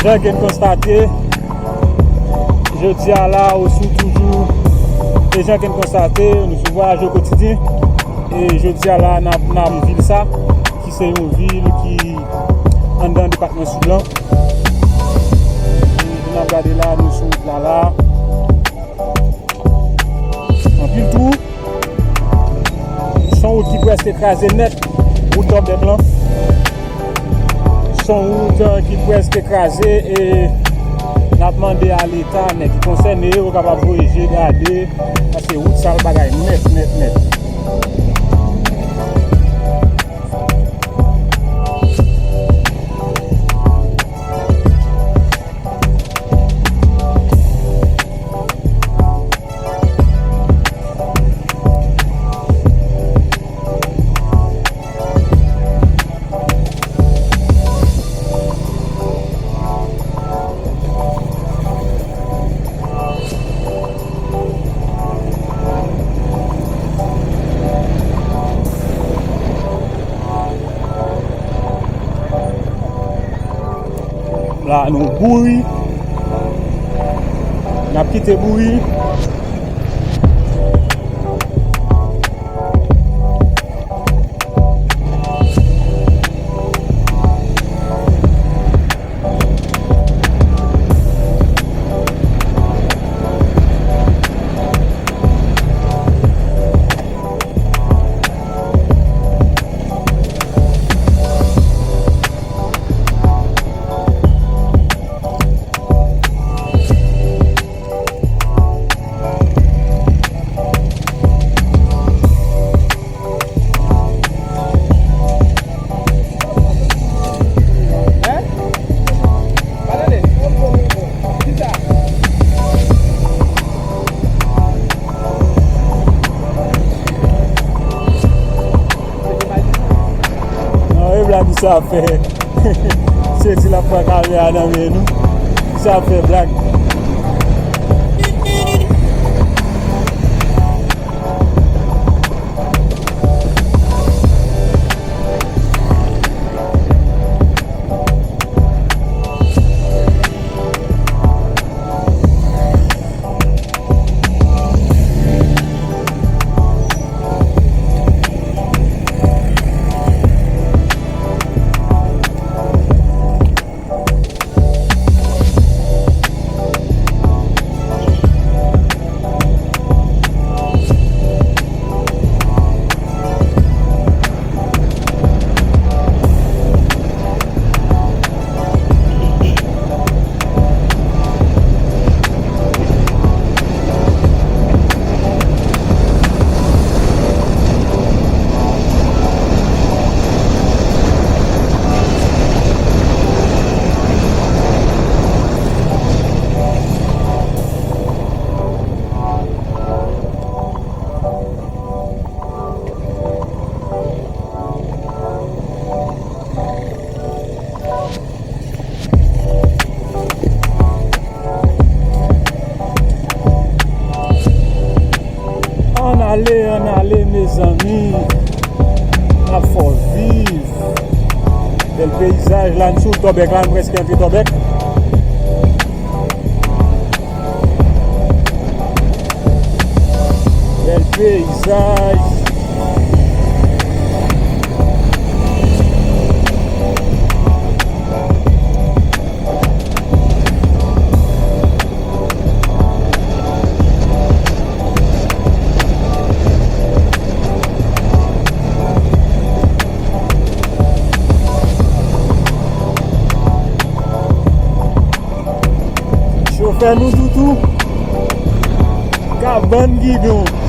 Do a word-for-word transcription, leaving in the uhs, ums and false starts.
Jan ke n konstate, jodi a la, osou toujou, e jan ke n konstate, nou sou vwayaj o kotidyen, e jodi a la, n ap nan vil sa, ki se yon vil ki anndan depatman Sid lan. E jan n ap gade la, nou sou wout la la. Anpil twou. Se yon wout ki prèske kraze nèt, wout Tòbèk lan. Se yon wout, euh, ki prèske kraze e n ap mande a Leta, nèg ki konsène yo kapab voye je gade, paske wout sa l bagay nèt, nèt, nèt. La, nou bouri. N ap kite bouri. Nan, e blag sa fè. Se di l ap pran kamera nan men nou. Sa fè blag. Ann ale, ann ale, mezanmi. N ap fè w viv. Bèl peyizaj la, n sou Tòbèk la, n prèske antre Tòbèk. Bèl peyizaj. Chofè nou toutou, kabann gidon.